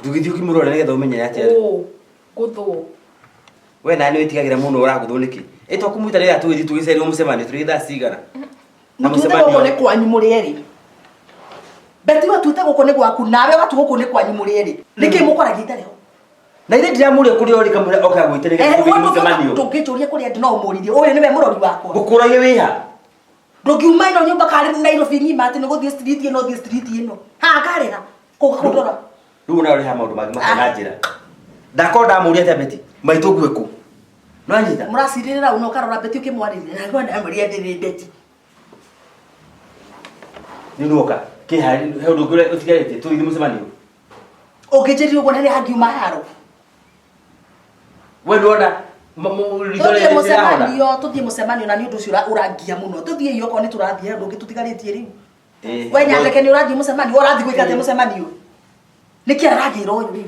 Ndũgĩthiĩ ũkĩmũrora nĩgetha ũmenye atĩa. Ũ, gũthwo. We nawe nĩ wĩtigagĩra mũno ũragũthwo nĩkĩ? Ĩ to kũmwĩta rĩrĩa tũgĩthiĩ tũgĩceerwo mũcemanio tũrĩ thaa cigana? Na Mũtuĩte mũcemanio- gũkũ nĩ kwanyu mũrĩ erĩ. Beti watuĩte gũkũ nĩ gwaku nawe watu gũkũ nĩ kwanyu mũrĩ erĩ. Nĩkĩ mũkoragia itarĩ ho? Na ithe ndiramũria kũrĩa ũrĩ kamũira oke agwĩte nĩgetha tũgĩthiĩ mũcemanio. Ndũngĩnjũria kũrĩa ndĩ no ũmũririe. Ũyũ nĩwe mũrori wakwa. Ngũkũragia wĩha. Ndũngiuma ĩno nyũmba karĩ Nairobi ng'ima atĩ nĩ gũthiĩ street ĩno ũthiĩ street ĩno. Haha ngarega. Kũga kũndora. Rĩu nawe ũrĩ ha maũndũ mangĩ matarĩ na njĩra. Ndakorwo ndamũria atĩa Beti? Maitũ ngue kũ? Nĩwanyita? Mũracirĩrĩra ũno ũkarora Beti ũkĩmwarĩria. Na ndamũria atĩrĩ Beti. Rĩu nĩwoka. Kĩha he ũndũ ũngĩ ũtigarĩtie tũgĩthiĩ mũcemanio. Ũngĩnjĩrire ũguo na nĩ hangiuma haro. We ndwona ritho Tũthiĩ rĩrĩ rĩrahona. mũcemanio, tũthiĩ mũcemanio na nĩ ũndũ ũcio ũrangia mũno. Tũthiĩ okorwo nĩ tũrathiĩ he ũndũ ũngĩ tũtigarĩtie rĩu. Eh, We nyandeke nĩ ũrathiĩ mũcemanio, ũrathiĩ gwĩka atĩa mũcemanio? Nĩkĩ aragĩra ũyũ rĩu?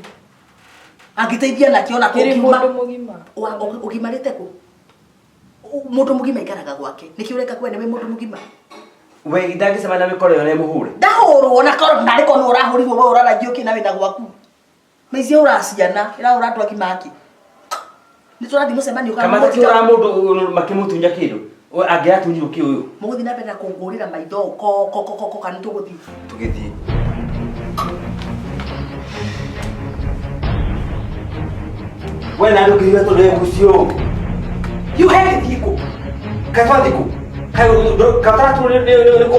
Angĩteithia nakĩ ona Kĩrĩ kũngiuma? mũndũ mũgima. Ũgimarĩte kũ? Mũndũ mũgima aikaraga gwake. Nĩkĩ ũreka kwene wĩ mũndũ mũgima? We ndangĩcemania na mĩkora ĩyo na ĩmũhũre. Ndahũrwo na korwo narĩ korwo nĩwe ũrahũrirwo we ũraragia ũkĩ na wĩna gwaku. Maici ũraciana, ĩrahũra andũ agima akĩ. Nĩ tũrathiĩ mũcemanio kana Kamata mũgũtinda- kĩũra mũndũ makĩmũtunya kĩndũ. Angĩratunyirwo kĩ ũyũ? Mũgũthiĩ na mbere na kũngũrĩra maitho ko ko ko ko ko kana tũgũthiĩ. Tũgĩthiĩ. We na ndũkĩhiga tondũ wĩ ngucio. You he gĩthiĩ kũ? Kaĩ twathiĩ kũ? Kaĩ kataratu nĩ nĩ nĩ